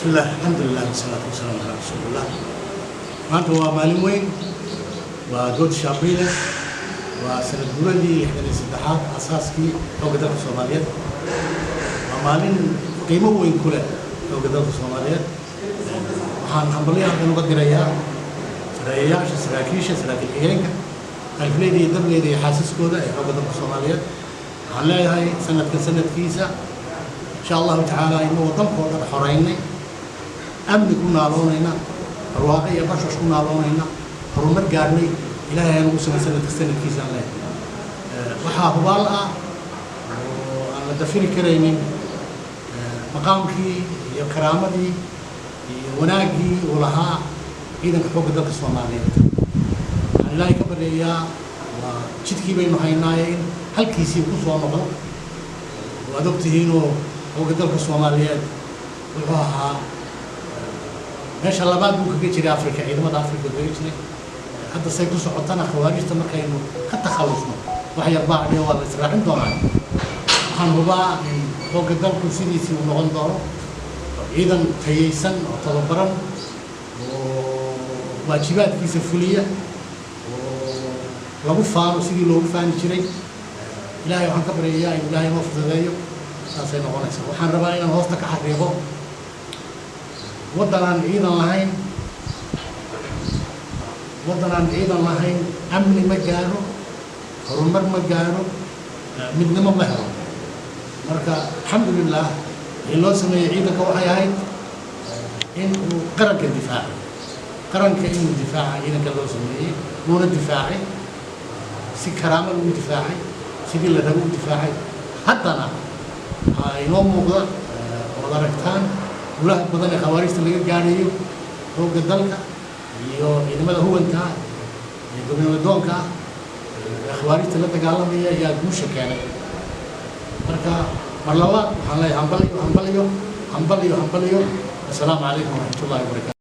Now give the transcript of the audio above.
Bismillaah, alxamdulilah, wasalaatu wasalaamu calaa rasuulillah. Maanta waa maalin weyn, waa 12 Abriile, waa sanad guuradii 63aad asaaskii Xoogga Dalka Soomaaliyeed. Waa maalin qiimo weyn ku leh Xoogga Dalka Soomaaliyeed. Waxaan hambalyo halkan uga dirayaa sareeyayaasha, saraakiisha, saraakiil xigeenka, alifleyda iyo dableyda iyo xaasaskooda ee Xoogga Dalka Soomaaliyeed. Waxaan leeyahay sanadkan sanadkiisa, insha Allahu tacaala, inagoo dalka oo dhan xoreynay, amni ku naaloonayna, barwaaqo iyo bashash ku naaloonayna, horumar gaarnay, Ilaahay aan ugu samay sanadka sanadkiisa aan leeyahay. Waxaa hubaal ah oo aan la dafiri karaynin maqaamkii iyo karaamadii iyo wanaaggii uu lahaa ciidanka Xoogga Dalka Soomaaliyeed. Waxaan Ilaahay ka baryayaa, waa jidkii baynu haynaaye, in halkiisii ku soo noqdo. Waad ogtihiinoo Xoogga Dalka Soomaaliyeed wuxuu ahaa meesha labaad buu kaga jiray Africa, ciidamada Africa kaga jiray. Hadda say ku socotana, khawaarijta markaynu ka takhallusno, wax yar baa hadhee, waa la israacin doonaa. Waxaan hubaa in Xoogga Dalku sidiisii uu noqon doono, ciidan tayaysan oo tababaran oo waajibaadkiisa fuliya oo lagu faano sidii loogu faani jiray. Ilaahay waxaan ka baryayaa inuu Ilaahay noo fududeeyo, saasay noqonaysaa. Waxaan rabaa inaan hoosta ka xariiqo: waddan aan ciidan lahayn, waddan aan ciidan lahayn amni ma gaaro, horumar ma gaaro, midnimo ma helo. Marka alxamdulilah, wixii loo sameeyey ciidanka waxay ahayd in uu qaranka difaaco, qaranka inuu difaaca ciidanka loo sameeyey, wuuna difaacay, si karaamo lagu difaacay, sidii la rabo u difaacay. Haddana waxaa inoo muuqda ood aragtaan guulaha badan ee khawaarijta laga gaadhayo. Xoogga Dalka iyo ciidamada huwanta ah ee gobnadoonka ah ee khawaarijta la dagaalamaya ayaa guusha keenay. Marka mar labaad waxaan leeyahay hambalyo, hambalyo, hambalyo, hambalyo. Assalaamu calaykum waraxmatullahi wabarakatu.